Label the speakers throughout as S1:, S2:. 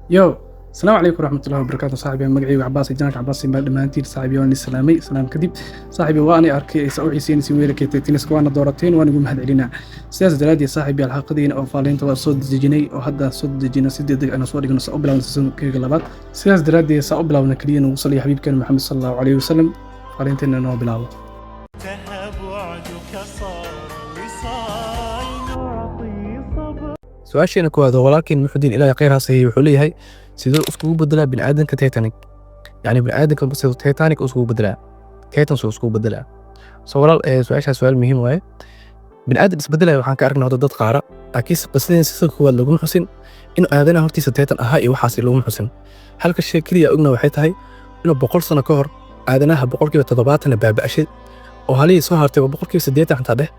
S1: Yo, asalaamu calaykum waraxmatullahi wabarakaatu. Saaxiib, magacaygu Cabaas, channelka Cabaas baa dhammaantiin. Saaxiib, waan islaamay. Salaam kadib, saaxiib, waa anay arkay aysa u xiiseynaysa weerarka Titaniska, waana doorateen, waan igu mahadcelinaa. Sidaas daraaddeed, saaxiib yaal, xalqadiina oo faaleynta waa soo dejinay oo hadda soo dejina, si degdeg ana soo dhigno, saa u bilaabna seasonkeyga labaad. Sidaas daraaddeed, saa u bilaabna, keliya nagu saliya xabiibkeena Maxamed sal Allahu calayhi wasalam. Faaleynteena noo bilaabo.
S2: انتهى بعدك صار وصال نعطي صبر.
S3: Su-aasheena koowaad oo walaalkeen Muxudiin, Ilaahay khayr ha siiyo, wuxuu leeyahay: sidee iskugu bedelaa bini'aadanka Titanic? Yacni bini'aadanka siduu Titanic iskugu bedelaa, Titan suu iskugu bedelaa? So walaal, su-aashaas su-aal muhiim waaye. Bini'aadan isbedelaya waxaan ka aragnaa hadda dad qaara, laakiinse qisadeen sida koowaad laguma xusin inuu aadanaha hortiisa Titan ahaa iyo waxaas laguma xusin. Halka shay keliya ogna waxay tahay inuu 100 sano ka hor aadanaha 70% baaba'ashay oo halihii soo hartay waa 80% xataa dheh,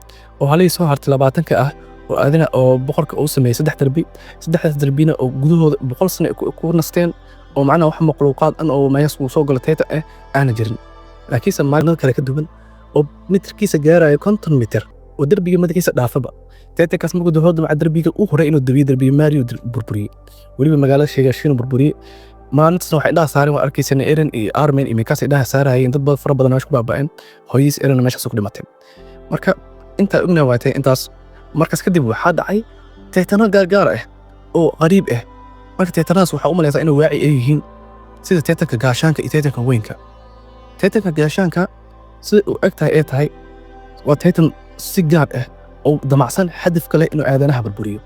S3: oo halihii soo hartay 20-ka ah oo aadana oo boqorka uu sameeyey saddex darbi, saddexdaas darbina oo gudahooda 100 sano ay ku nasteen, oo macnaha wax makhluuqaad dhan oo meeshaas uu soo galo Titan ah aana jirin. Laakiinse maalin kale ka duwan oo mitirkiisa gaarayo 50 mitir oo derbiga madaxiisa dhaafaba, Titankaas markuu dahooda maca derbiga u horay inuu dabiyo derbiga Mario burburiyey, weliba magaalada Sheegashiinu burburiyey. Maalintaasna waxay indhaha saareen, waa arkaysan, Eren iyo Armin iyo Mikasa indhaha saarayeen. Dad badan fara badan meesha ku baaba'een, hooyadiis Eren meeshaas ku dhimatay. Marka intaa ogna waatay intaas. Markaas kadib waxaa dhacay Titano gaargaar ah oo qariib ah. Marka Titanadaas waxaa u malaysaa inuu waaci ay yihiin, sida Titanka gaashaanka iyo Titanka weynka. Titanka gaashaanka sida uu eg tahay ee tahay waa Titan si gaar ah oo damacsan hadaf kale inuu aadanaha burburiyo.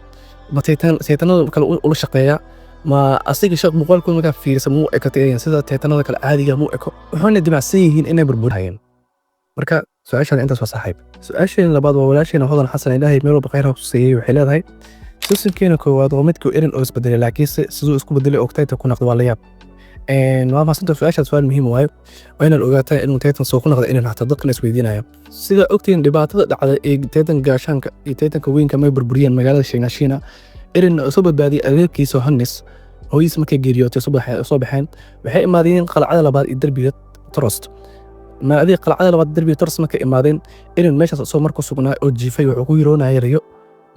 S3: Ma Titan Titanada kale ula shaqeeyaa? Ma asiga shaq muuqaalkooda markaa fiirisa muu ekatay sida Titanada kale caadiga muu eko, waxayna damacsan yihiin inay burburiyeen. Marka su-aashaan intaas waa, saaxiib. Su-aasheena labaad waa walaasheena Hodan Xasan, Ilaahay meel walba khayr ha ku siiyey. Waxay leedahay: seasonkeena koowaad waa midkii Eren oo isbedelay, laakiinse siduu isku bedelay oo Titan ku noqday waa la yaab. Waa mahadsantahay su-aashaas, su-aal muhiim waayo. Waa inaad ogaataa inuu Titan soo ku noqday inaan xataa dadkan isweydiinayo. Sida ogtihiin, dhibaatada dhacday ee Titan gaashaanka iyo Titanka weynka may burburiyeen magaalada Shiina, Eren oo soo badbaadiyay adeerkiisa Hannes, hooyadiis markay geeriyootay soo baxeen, waxay imaadeen qalcada labaad iyo derbiga Trost. Maadii qalcada labaad derbiga Trost markay imaadeen, Eren meeshaas soo markuu sugnaa oo jiifay, wuxuu ku yiroonayay riyo.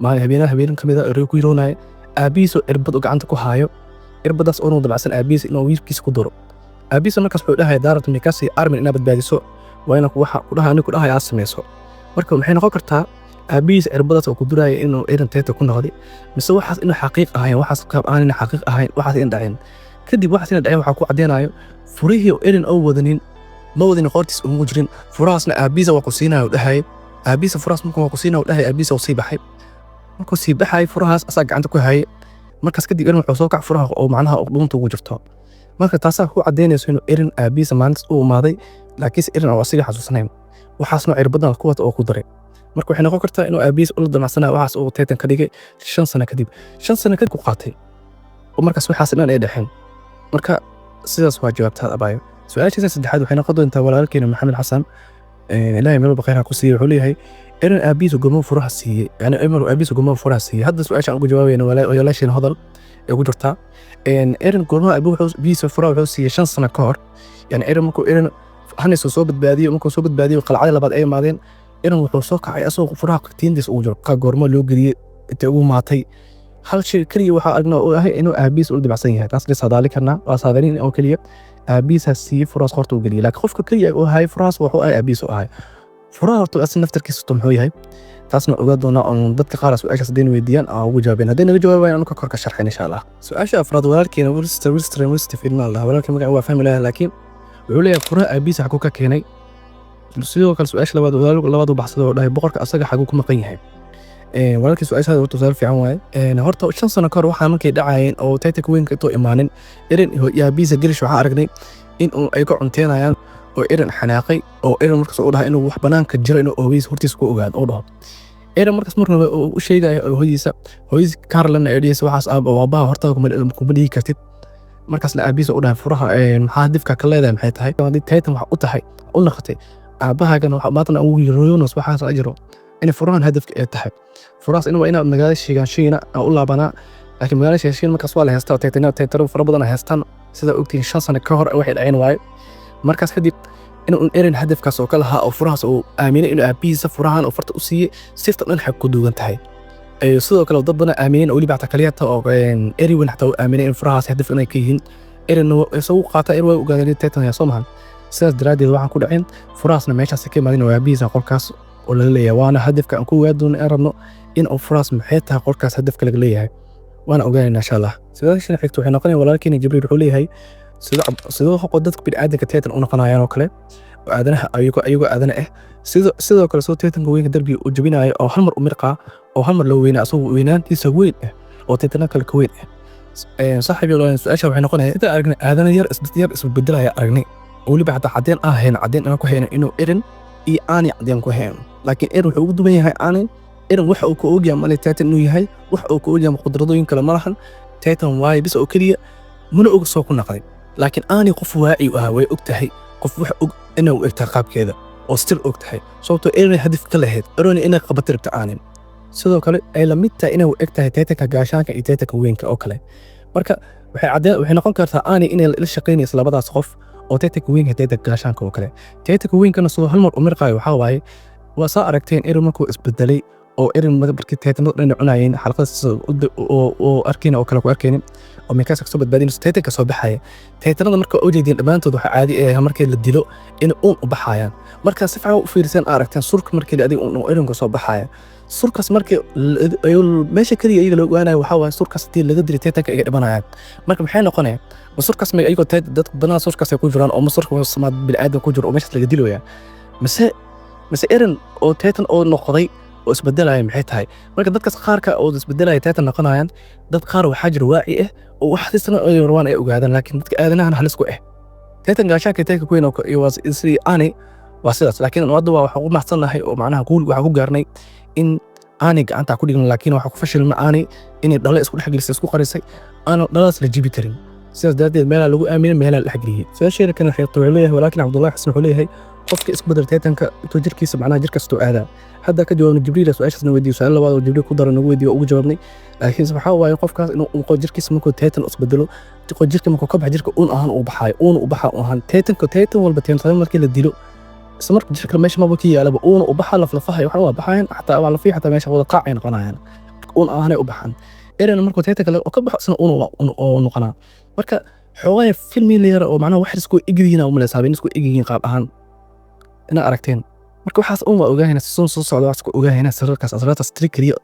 S3: Maalin habeenaha habeenin ka mid ah riyo ku yiroonaya aabihiisoo irbad uu gacanta ku haayo, irbadaas oo dabacsan aabihiis inuu wiilkiisa ku duro. Aabihiisa markaas wuxuu dhahaya: "Daarat Mikasa iyo Armin inaad badbaadiso waa inaa waxa ku dhaha anigu ku dhahay aad sameyso." Marka maxay noqon kartaa aabihiis irbadaas oo ku duraya inuu Eren Titan ku noqday, mise waxaas inuu xaqiiq ahayn, waxaas qaab aan inuu xaqiiq ahayn, waxaas in dhaceen kadib? Waxaas inay dhaceen waxaa ku caddeynayo furihii oo Eren oo wadanin, ma wadin, qoortiis uma jirin furahaasna. Aabihiisa waa ku siinayo dhahaya, aabihiisa furahaas markuu waa ku siinayo dhahaya, aabihiisa uu sii baxay. Markuu sii baxay furahaas asaa gacanta ku hayay. Markaas kadib Eren wuxuu soo kac furaha oo macnaha dhuunta ugu jirto. Marka taasaa ku caddeynayso inuu Eren aabihiisa maalintaas u imaaday, laakiinse Eren oo asiga xasuusanayn waxaasna cirbadan ku wata oo ku daray. Marka waxay noqon kartaa inuu aabihiis ula damacsanayo waxaas uu Titan ka dhigay 5 sano kadib, 5 sano kadib ku qaatay oo markaas waxaas dhan ay dhexeen. Marka sidaas waa jawaabtaad, abaayo. Su-aashiisa saddexaad waxay noqon doontaa walaalkeena Maxamed Xasan, Ilaahay meel walba khayr ha ku siiyo. Wuxuu leeyahay: Eren aabihiisa gomo furaha siiyey? Yani Eren aabihiisa gomo furaha siiyey? Hadda su-aasha aan ugu jawaabayna walaasheena Hodal ee ku jirtaa. Eren gomo aabihiisa furaha wuxuu siiyey 5 sano ka hor. Yani Eren markuu Eren Hannes uu soo badbaadiyo, markuu soo badbaadiyo qalcada labaad ay imaadeen, Eren wuxuu soo kacay asagoo furaha tiintiisa ugu jiro. Ka goormo loo geliyey? Intee ugu maatay? Hal shay keliya waxaa aragnaa oo ahay inuu aabihiis ula dibacsan yahay. Taas la saadaali karnaa, waa saadaalin oo keliya aabihiisaa siiyey furahaas, qorta u geliyey. Laakiin qofka keliya oo hayay furahaas wuxuu ahay aabihiis oo ahay furaha. Horta asi naftarkiisa muxuu yahay? Taasna ogaa doonaa oon dadka qaar su-aashaas haddayna weydiiyaan aan ugu jawaabeen. Hadday naga jawaabayaan, anu ka kor ka sharxin, insha Allah. Su-aasha afraad, walaalkeena Wilster Wilster Wilster filma lahaa, walaalka magaca waa fahmi lahaa, laakiin wuxuu leeyahay: furaha aabihiisa xaguu ka keenay? Sidoo kale su-aasha labaad, walaal labaad u baxsaday oo dhahay: boqorka asaga xaguu ku maqan yahay? Walaalkii, su-aashaada horta su-aal fiican waaye. Horta 5 sano ka hor waxaa markay dhacayeen oo Titanka weynka intoo imaanin, Eren iyo aabihiisa Gelish waxaa aragnay in uu ay ka cunteynayaan oo Eren xanaaqay, oo Eren markaas u dhahay inuu wax banaanka jiro inuu hooyadiis hortiisa ku ogaado oo dhaho. Eren markaas marna uu u sheegayo hooyadiisa, hooyadiis Carlin ay dhihaysa: "Waxaas aabaha hortaada kuma dhihi kartid." Markaasna aabihiisa u dhahay: "Furaha maxaa difka ka leedahay? Maxay tahay haddii Titan wax u tahay u noqotay aabahaagana waxa maantana ugu yiroonos waxaas jiro inay furahan hadafka ay tahay furahaas in waa inaad magaalada Shiganshiina aan u laabanaa." Laakiin magaalada Shiganshiina markaas waa la haystaa oo Titano fara badan ay haystaan, sida ogtihiin 5 sano ka hor waxay dhaceen waaye. Markaas kadib inuu Eren hadafkaas oo ka lahaa oo furahaas uu aaminay inuu aabihiisa furahan oo farta u siiyey, sirta dhan xag ku duugan tahay. Sidoo kale dad badan aamineen oo weliba xataa kaliyata oo Erwin xataa uu aaminay in furahaas hadaf inay ka yihiin. Eren isagu qaata, Eren waa ogaadeen in Titan yahay, soo mahan? Sidaas daraaddeed waxaan ku dhacin furahaasna meeshaas ka imaadeen oo aabihiisa qolkaas oo laga leeyahay, waana hadafka aan ku ogaa doono in rabno in uu furahaas maxay tahay qolkaas hadafka laga leeyahay, waana ogaanayna insha Allah. Su-aashan xigta waxay noqonaya walaalkeena Jibriil wuxuu leeyahay: sidoo qof dadka bini'aadanka Titan u noqonayaan oo kale oo aadanaha ayagoo aadana ah, sidoo kale soo Titanka weynka darbiga uu jabinayo oo hal mar u mirqaa oo hal mar loo weynaa, asagoo weynaantiisa weyn ah oo Titana kale ka weyn ah? Saaxiib, su-aasha waxay noqonaya intaan aragnay aadana yar yar isbedelaya aragnay, weliba xataa cadeen aan hayn, cadeen aan ku hayno inuu Eren iyo Annie cadeen ku hayn, laakiin Eren wuxuu ugu duwan yahay Annie. Eren waxa uu ka ogyahay male Titan inuu yahay, wax uu ka ogyahay qudradooyin kale ma lahan, Titan waaye bis oo keliya, mana oga soo ku naqday. Laakiin Annie qof waaci u ah, way og tahay, qof wax og inay u egtahay qaabkeeda oo still og tahay, sababtoo Eren hadaf ka lahayd Eren inay qabato rabta Annie. Sidoo kale ay la mid tahay inay u eg tahay Titanka gaashaanka iyo Titanka weynka oo kale. Marka waxay cadeen waxay noqon kartaa Annie inay la shaqaynayso labadaas qof oo Titanka weynka, Titanka gaashaanka oo kale. Titanka weynkana sidoo hal mar u mirqaayo waxaa waaye, waa saa aragteen Eren markuu isbedelay oo Eren markii Titanada dhan cunayeen xalqada oo arkayna oo kale ku arkaynin oo Mikasa kasoo badbaadinayso, Titanka soo baxaya. Titanada marka u jeedeen dhammaantood waxaa caadi ah markii la dilo in uun u baxayaan. Marka si fiican u fiirsan aragteen surka markii adiga uun Erenka soo baxaya, surkaas markii meesha kaliya iyaga loo ogaanayo waxaa waaye surkaas haddii laga dilay Titanka iga dhimanayaan. Marka maxay noqonaya? Ma surkaas ma iyagoo dad badanaa surkaas ay ku jiraan oo ma surka samaad bini'aadam ku jiro oo meeshaas laga dilaya, mise Eren oo Titan oo noqday oo isbedelaya maxay tahay? Marka dadkaas qaarka oo isbedelaya Titan noqonayaan, dad qaar waxaa jira waaci ah oo wax sisna ay rabaan ay ogaadaan, laakiin dadka aadanahan halis ku ah Titan gaashaanka, Titanka weyn iyo waa sidii Annie, waa sidaas. Laakiin hadda waa waxaan ku mahadsannahay oo macnaha guul waxaan ku gaarnay in Annie gacanta ku dhigno, laakiin waxaa ku fashilma Annie inay dhalo isku dhex gelisay, isku qarisay, aana dhaladaas la jibi karin. Sidaas daraaddeed meelaa lagu aaminay, meelaa la dhexgeliyey. Su-aasheeda kan xigta wuxuu leeyahay walaakin Cabdullahi Xasan, wuxuu leeyahay: qofka isbedel Titanka intuu jirkiisa macnaha jirkastuu aadaa? Hadda ka jawaabnay, Jibriil su-aashaasna weydiiyo, su-aal labaad oo Jibriil ku dara nagu weydiiyo ugu jawaabnay. Laakiin waxaa waaye qofkaas inuu unqo jirkiisa markuu Titan isbedelo, jirka markuu ka baxa jirka uun ahaan uu baxaayo, uuna u baxa ahaan Titanka. Titan walba, Titan markii la dilo isla marka jirka meesha maba ka yaalaba, uuna u baxa, laflafaha waxna waa baxayaan, xataa waa lafihi, xataa meesha wada qaac ay noqonayaan, uun ahaanay u baxaan. Eren markuu Titan kale oo ka baxo isna uun oo noqonaa. Marka xoogaa familiar oo macnaha wax isku egyihiin u malaysaa in isku egyihiin qaab ahaan inaad aragteen. Marka waxaas uun waa ogaahayna soo soo socda, wax isku ogaahayna sirarkaas asraartaas tiri keliya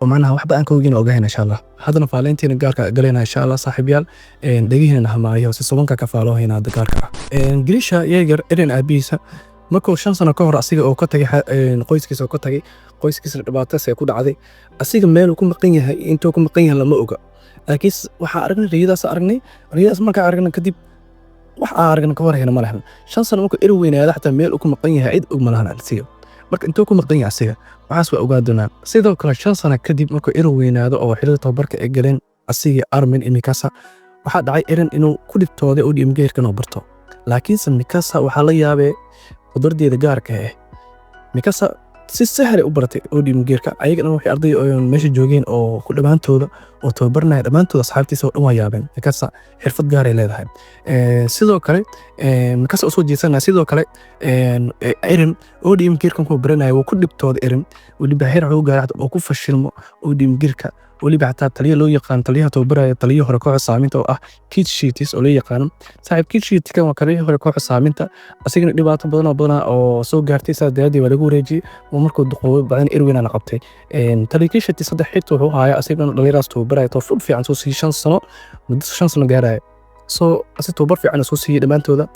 S3: oo macnaha waxba aan ka ogeyn waa ogaahayna insha Allah. Haddana faaleynteena gaarka galayna insha Allah. Saaxiibayaal, dhegihiina hamaayo si sobanka ka faaloohayna hadda gaarka ah. Grisha Yeager, Eren aabihiisa, markuu 5 sano ka hor asiga oo ka tagay qoyskiisa oo ka tagay, qoyskiisana dhibaatadaas ay ku dhacday, asiga meeluu ku maqan yahay, intuu ku maqan yahay lama oga. Laakiin waxaan aragnay riyadaas, aragnay riyadaas. Markaan aragnay kadib wax aan aragnay ka warhayna ma lahan. 5 sano markuu Eren weynaada xataa meel uu ku maqan yahay cid og ma lahan asiga. Marka intuu ku maqan yahay asiga, waxaas waa ogaan doonaa. Sidoo kale 5 sano kadib markuu Eren weynaado oo xilada tababarka ay galeen asigii Armin iyo Mikasa, waxaa dhacay Eren inuu ku dhibtooday ODM gearka inuu barto. Laakiinse Mikasa waxaa la yaabee qudradeeda gaarka ah, Mikasa si sahal u baratay ODM gearka. Ayaga dhan waxay arday oo meesha joogeen oo ku dhammaantooda oo tababaranaya, dhammaantooda asxaabtiisa oo dhan waa yaabeen. Mikasa xirfad gaar ay leedahay. Sidoo kale Mikasa usoo jeesanaya. Sidoo kale Eren ODM gearkan kuu baranaya wuu ku dhibtooday Eren, weliba heer wuxuu gaaray oo ku fashilmo ODM gearka. Weliba xataa taliya loo yaqaan, taliyaha tababaraya, taliyaha hore kooxda saaminta oo ah Kid Sheetis oo loo yaqaano saaxiib Kid Sheetis, waa taliyihii hore kooxda saaminta, asigana dhibaato badan oo badan oo soo gaartay, saas daraadeed waa lagu wareejiyey oo markuu duqoobay badan Erwin la qabtay. Taliya Kid Sheetis saddex xigta wuxuu hayaa asigana dhalinyaraas tababaraya, tababar fiican soo siiyey 5 sano, muddo 5 sano gaaraya soo asi tababar fiican soo siiyey dhammaantooda.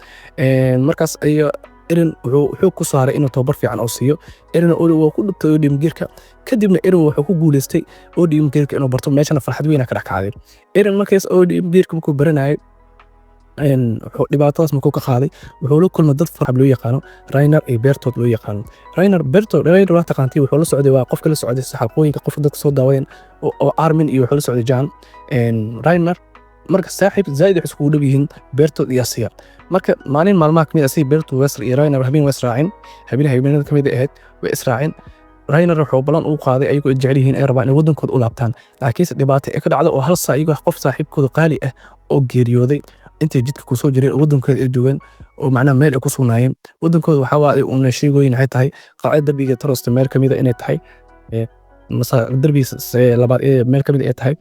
S3: Markaas ayaa Eren wuxuu ku saaray inuu tababar fiican oo siiyo. Eren waa ku dhibtay ODM gearka, kadibna Eren wuxuu ku guuleystay ODM gearka inuu barto, meeshana farxad weyn ka dhex kacday. Eren markaas ODM gearka markuu baranayay, wuxuu dhibaatadaas markuu ka qaaday, wuxuu la kulmay dad farax loo yaqaano Reiner iyo Bertolt loo yaqaano. Reiner, Bertolt, Reiner waa taqaantay, wuxuu la socday, waa qofka la socday xalqooyinka, qofka dadka soo daawadeen oo Armin iyo wuxuu la socday Jan. Reiner marka saaxiib zaaid waxay iskugu dhow yihiin Bertolt iyo asiga. Marka maalin maalmaha kamid asiga Bertolt Wester iyo Reiner habeen way israaceen, habeen habeenada kamid ahayd way israaceen. Reiner wuxuu ballan u qaaday ayagoo ay jecel yihiin ay rabaan inay waddankooda u laabtaan, laakiinse dhibaato ay ka dhacdo oo hal saa iyagoo qof saaxiibkooda qaali ah oo geeriyooday intay jidka kusoo jireen oo waddankooda ay joogeen oo macnaha meel ay ku sugnaayeen. Waddankooda waxaa waaye uuna sheegooyin waxay tahay qaacida darbiga Tarosta meel kamid a inay tahay. Mase darbigiisa labaad ee meel ka mid ay tahay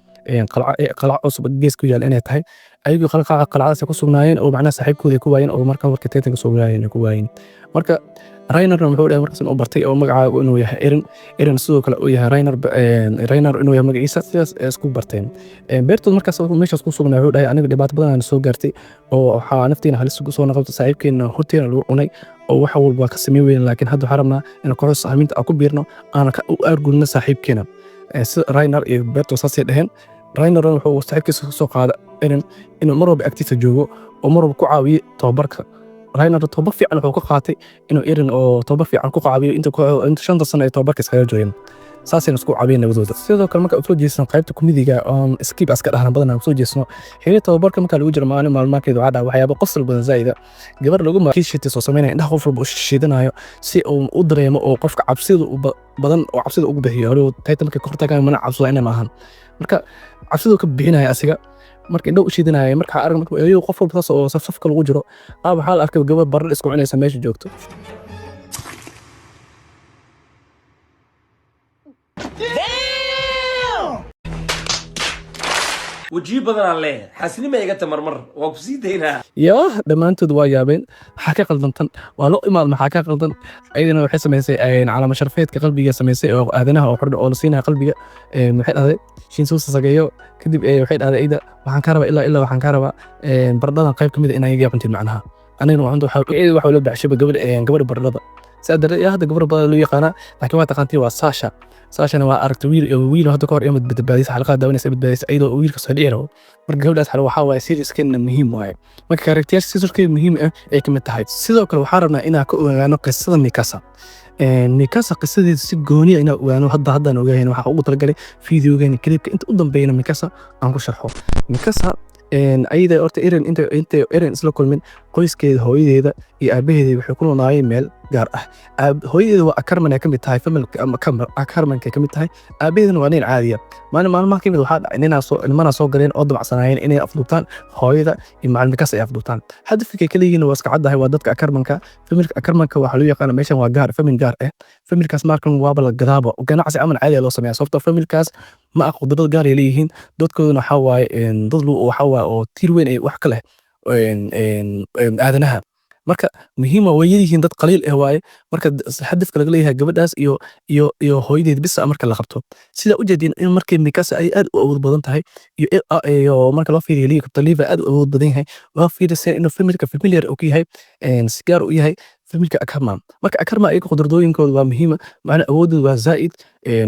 S3: qalca cusub gees ku yaal inay tahay. Ayagu qalcadaas ku sugnaayeen oo macnaha saaxiibkooda ku waayeen, oo marka Titanka soo waayeen ku waayeen. Marka Rainerna wuxuu dhahay markaas inuu bartay oo magacaagu inuu yahay Eren, Eren sidoo kale uu yahay Rainer, Rainer inuu yahay magaciisa. Sidaas ay isku barteen. Bertolt markaas meeshaas ku sugnaa wuxuu dhahay: "Aniga dhibaato badan aan soo gaartay oo waxaa naftiina halis ugu soo noqotay, saaxiibkeena horteena lagu cunay oo wax walba waa ka sameyn weyne, laakiin hadda waxaan rabnaa in kooxda sahminta aan ku biirno, aana ka u aargudno saaxiibkeena." Sida Rainer iyo Bertolt saasay dhaheen. Rainer wuxuu saaxiibkiisa ka soo qaaday Eren inuu mar walba agtiisa joogo oo mar walba ku caawiyo tababarka. Rainer tababar fiican wuxuu ka qaatay inuu Eren oo tababar fiican ku caawiyo inta kooxda, inta 5-ta sano ay tababarka iskaga joogeen. Saasayna isku caawiyeen labadooda. Sidoo kale marka usoo jeesano qaybta comedy-ga oon skip iska dhahna badanaa, usoo jeesno xilli tababarka marka lagu jiro, maalin maalmaankeeda waxaa dhaca waxyaabo qosol badan zaa'ida. Gabar lagu kiishiti soo sameynaya, indhaha qof walba u shiidanayo si uu u dareemo oo qofka cabsida u badan oo cabsida ugu bixiyo. Hore Titan markay ka hortagaan mana cabsada inay maahan. Marka cabsiduu ka bixinaya asiga marka indhaha u shiidanaya. Marka arag marka iyadoo qof walba saas oo safsafka lagu jiro, waxaa la arkay gabar barar isku cunaysa meesha joogto.
S4: Wajiyo badanaan leeyahay, xaasnima iga tamarmar waa ku sii daynaa.
S3: Yaa, dhammaantood waa yaabeen, maxaa ka qaldantan? Waa loo imaad, maxaa ka qaldan? Ayadana waxay samaysay calaamo sharafeedka qalbiga samaysay oo aadanaha oo xordha oo la siinayo qalbiga. Waxay dhahday "Shinso sasageyo." Kadib waxay dhahday ayda: "Waxaan ka rabaa ilaa waxaan ka rabaa baradhadan qayb ka mid ah inaan iga cuntid." Macnaha anigana waxaan waxa waxa loo baxshaba gabadha baradhada. Sidaa darteed ilaa hadda gabadha baradhada loo yaqaanaa, laakiin waa taqaantii, waa Sasha. Sashana waa aragtay wiil wiil hadda ka hor ima badbaadisa, xalaqada daawanaysa badbaadisa iyadoo wiilka soo dhici rabo. Marka gabadhaas xal waxaa waaye serieskeena muhiim waaye. Marka karakteryaasha serieskeena muhiim ah ay ka mid tahay. Sidoo kale waxaan rabnaa inaan ka ogaano qisada Mikasa. Mikasa qisadeeda si gooni ah inaan ogaano hadda haddaan ogahayn. Waxaa ugu talagalay videogeena clipka inta u dambeeyana Mikasa aan ku sharxo. Mikasa ayada horta Eren inta Eren isla kulmin, qoyskeeda, hooyadeeda iyo aabaheeda waxay ku noolaayeen meel gaar ah. Hooyadeeda waa Ackerman ay ka mid tahay, familka ama Ackermanka ay ka mid tahay. Aabaheedana waa nin caadiya. Maalin maalmaha ka mid waxaa dhacay nimanaa soo galeen oo damacsanaayeen inay afduubtaan hooyada iyo macalin Mikasa ay afduubtaan. Hadafkay ka leeyihiin waa iska caddahay, waa dadka Ackermanka, familka Ackermanka waxaa loo yaqaana meeshan waa gaar, famil gaar ah. Familkaas markan waaba la gadaaba, ganacsi aman caadi ah loo sameeyaa, sababtoo familkaas ma ah qudrad gaar ay leeyihiin. Dadkooduna waxaa waaye dad waxaa waaye oo tiir weyn ay wax ka leh aadanaha. Marka muhiim waa way yihiin, dad qaliil ah waaye. Marka hadafka laga leeyahay gabadhaas iyo hooyadeed bisa marka la qabto. Sida u jeedin in markii Mikasa ay aad u awood badan tahay iyo marka loo fiiriyo Levi, Levi aad u awood badan yahay, waa fiirisay inuu familka familiar uu ka yahay, si gaar u yahay familka Ackerman. Marka Ackerman ayaga qudradooyinkooda waa muhiim, macna awoodooda waa zaa'id,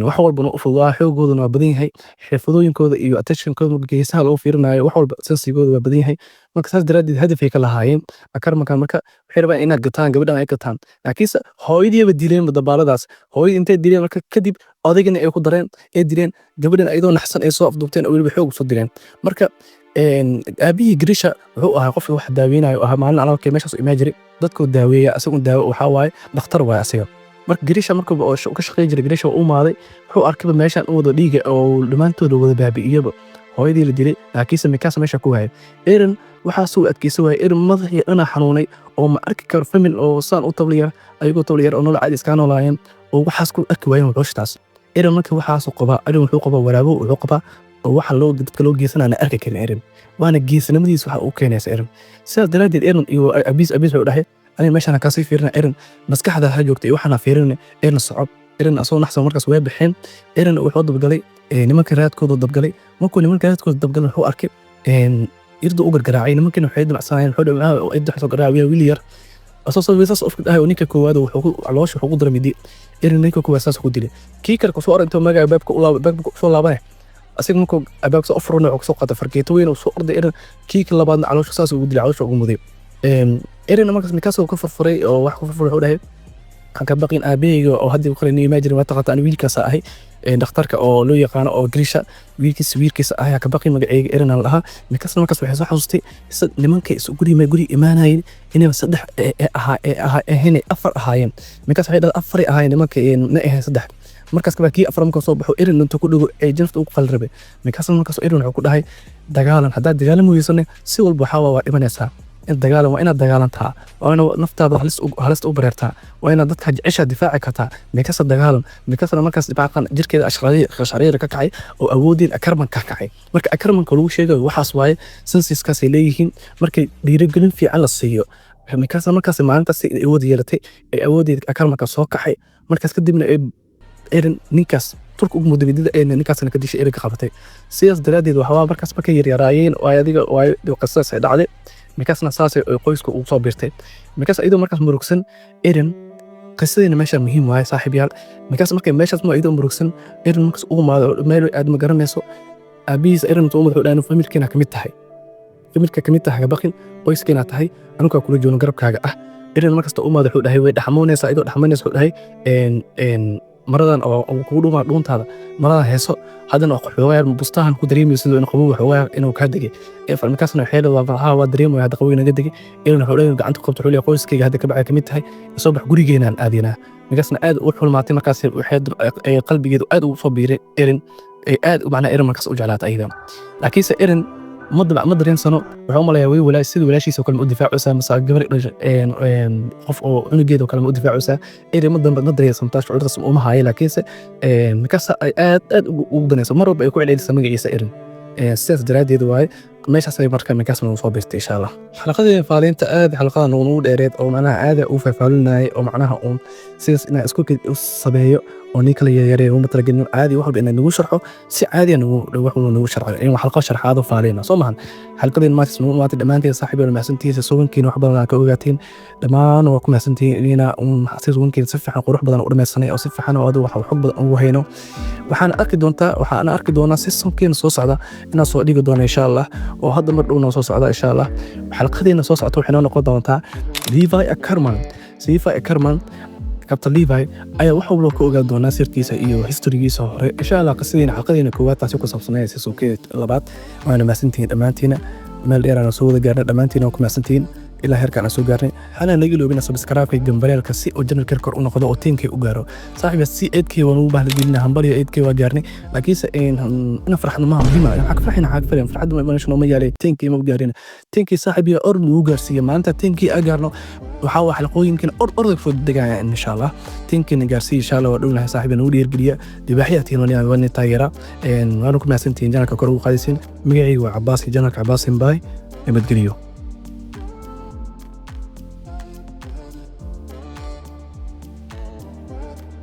S3: wax walbana u fududaa, xoogooduna waa badan yahay, xirfadooyinkooda iyo attentionkooda geesaha loo fiirinayo, wax walba sensigooda waa badan yahay. Marka saas daraaddeed hadafay ka lahaayeen Ackermanka. Marka waxay rabaan inaad gataan gabadhan ay gataan, laakiinse hooyadiiba dileen dabaaladaas. Hooyadii intay dileen marka kadib odaygana ay ku dareen ay dileen gabadhan, ayadoo naxsan ay soo afduubteen oo weliba xoog soo dileen. Marka aabihii Grisha wuxuu ahaa qofka wax daaweynayo ahaa. Maalin alabkay meeshaas u imaan jiray, dadkuu daaweeya, asagu daawo waxaa waaye dhakhtar waaye asiga. Marka Grisha markuu oo ka shaqeyn jiray, Grisha waa u imaaday, wuxuu arkayba meeshan u wada dhiiga oo dhammaantooda wada baabi'iyaba, hooyadii la dilay, laakiinse Mikasa meesha ku waayay. Eren waxaasuu adkeysan waayay. Eren madaxii dhanaa xanuunay oo ma arki karo famil oo saan u tabliyar, ayagoo tabliyar oo nolol caadi iskaa noolaayeen oo waxaas ku arki waayeen wuxuushtaas. Eren marka waxaasuu qabaa. Eren wuxuu qabaa waraabo, wuxuu qabaa oo waxa loo dadka loo geysanana arki karin Eren, waana geesinimadiisa waxa uu keenaysa Eren. Sidaas daraaddeed Eren iyo abiis wuxuu dhahay: "Aniga meeshaan kasii fiirina." Eren maskaxda ha joogta iyo waxaan fiirina. Eren socob. Eren asagoo naxsan markaas way baxeen. Eren wuxuu dabgalay nimanka raadkooda dabgalay. Markuu nimanka raadkooda dabgalay wuxuu arkay irdu u gargaraacay. Nimankina waxay damacsanayeen, wuxuu dhahay irdu soo garaacay wiil yar asoo soo saas ufka dhahay. Ninka koowaad wuxuu ku caloosha wuxuu ku daray midi. Eren ninka koowaad saas ku dilay. Kii kale kusoo arintoo magaca baabka u laabay, baabka soo laabanay asiga. Markuu albaabka soo furana wuxuu kusoo qaatay fargeeto weyn oo soo orday. Eren kii ka labaadna caloosha saas ugu dilay, caloosha ugu muday. Eren markaas Mikasa ka furfuray oo wax ku furfuray. Wuxuu dhahay: "Waxaan ka baqin aabahayga oo hadda kale ni imagine waa taqaanta, ani wiilkaas ahay dhakhtarka oo loo yaqaano oo Grisha wiilkiisa ahay, ka baqin, magacayga Eren aan lahaa." Mikasa markaas waxay soo xasuustay nimanka is guri imaanayeen inay saddex ahaa ahaa ahayn, afar ahaayeen. Mikasa waxay dhahday afaray ahaayeen nimanka, ma ahayn saddex. Markaas kabaa kii afar markuu soo baxo, Eren intuu ku dhigo ee janafta ugu qali rabay. Mikasa markaas Eren wuxuu ku dhahay: "Dagaalan, haddaad dagaalami weysane si walba waxaa waa dhimanaysaa." In dagaalan waa inaad dagaalantaa, waa inaad naftaada halista u bareertaa, waa inaad dadka jeceshaa difaaci kartaa. Mikasa dagaalan. Mikasana markaas difaacan jirkeeda qashariira ka kacay oo awooddeed Ackerman ka kacay. Marka Ackermanka lagu sheegayo waxaas waaye, senseskaasay leeyihiin. Markay dhiirigelin fiican la siiyo Mikasa, markaas maalintaas ay awood yeelatay, ay awooddeed Ackermanka soo kacay. Markaas kadibna ay Eren ninkaas turka ugu muddo ee ninkaasna ka dishay, Eren ka qabatay. Sidaas daraaddeed waxaa markaas markay yaryaraayeen oo ay adiga oo ay qisadaas ay dhacday, Mikasna saasay ay qoyska ugu soo biirtay. Mikas iyadoo markaas murugsan Eren, qisadiina meesha muhiim waaye, saaxiib yaal. Mikas markay meeshaas ma iyadoo murugsan, Eren markaas ugu maado meel aad ma garanayso. Aabihiis Eren intuu madaxu dhahan, "Familkeena kamid tahay, familka kamid tahay, ha baqin, qoyskeena tahay, anugaa kula joogno, garabkaaga ah." Eren markasta u maado wuxuu dhahay, way dhaxmoonaysaa. Iyadoo dhaxmoonaysa wuxuu dhahay, een maradan oo kugu dhuumaa dhuuntaada, maradan heeso. Haddana xoogaa bustahan ku dareemayo sidoo in qabow xoogaa inuu kaa degay. Markaasna waxay leedahay, "Haa, waa dareemaya hadda qabow inaga degay." Eren wuxuu leeyahay, gacanta ku qabto, wuxuu leeyahay, "Qoyskayga hadda ka bacay kamid tahay, soo bax, gurigeenaan aadinaa." Markaasna aad u xulmaatay. Markaas waxay qalbigeedu aad ugu soo biiray Eren, ay aad macnaa Eren markaas u jeclaatay ayada. Laakiinse Eren ma dabc ma dareensano. Wuxuu u malayaa way walaa sida walaashiisa oo kale ma u difaacaysaa, mase gabar dhashay qof oo cunugeeda oo kale ma u difaacaysaa. Eren ma damba ma dareensan taas, shucuurtaas uma haayo. Laakiinse markaas ay aad aad ugu danayso, mar walba ay ku celcelisaa magaciisa Eren. Sidaas daraaddeed waaye meeshaas ay marka Mikasa nagu soo biirtay. Insha Allah xalaqadii faaliinta aad xalaqada nagu dheereed oo macnaha aad u faahfaahinayay oo macnaha uun sidaas inaa isku u sameeyo oo nin kala yareeyo uma talagelin. Caadi wax walba inaa nagu sharxo, si caadi ah nagu wax walba nagu sharxo, in xalqo sharxaado faalina soo mahan. Xalqadeen maanta nagu maanta. Dhammaantiin, saaxiib, waa mahadsantihiin. Sugankiina wax badan ka ogaateen. Dhammaan waa ku mahadsantihiin inaa uun sugankiina si fiican qurux badan u dhammaysanay oo si fiican oo adigu wax xog badan ugu hayno. Waxaan arki doontaa, waxaan arki doonaa seasonkeena soo socda inaan soo dhigi doono, insha Allah, oo hadda mar dhow noo soo socda, insha Allah. Xalqadeena soo socota waxay noo noqon doontaa Levi Ackerman. Levi Ackerman, Captain Levi ayaa wax walba ka ogaan doonaa, sirtiisa iyo historygiisa hore, insha Allah. Qisadeena xalqadeena koowaad taasi ku saabsanaya seasonkeeda labaad. Waana mahadsantihiin dhammaantiina. Meel dheer aan soo wada gaarnay. Dhammaantiina waa ku mahadsantihiin ilaa heerkaan aan soo gaarnay. Hana naga iloobina subscribe-ka, gambaleelka, si uu channelka kor u noqdo oo 10K u gaaro. Saaxiib, si 8K waan ugu bahla hambaliyo. 8K waa gaarnay, laakiinse ina farxadno maaha muhiima. Waxaa ka farxina, waxaa ka farxin farxadda ma imanayso, nooma yaalay 10K ma gaarin. 10K, saaxiib, yaa or lagu gaarsiiya maalinta 10K aa gaarno. Waxaa waa xalqooyinkan or orda fog degaya, insha Allah. 10K na gaarsiiya, insha Allah. Waa dhownahay, saaxiib, nagu dhiirgeliya. Dibaaxya tihiin, waan taageera, waana ku mahadsantihiin channelka kor ugu qaadaysiin. Magacayga waa Cabaas, channelka Cabaas Simbaay. Nabadgeliyo.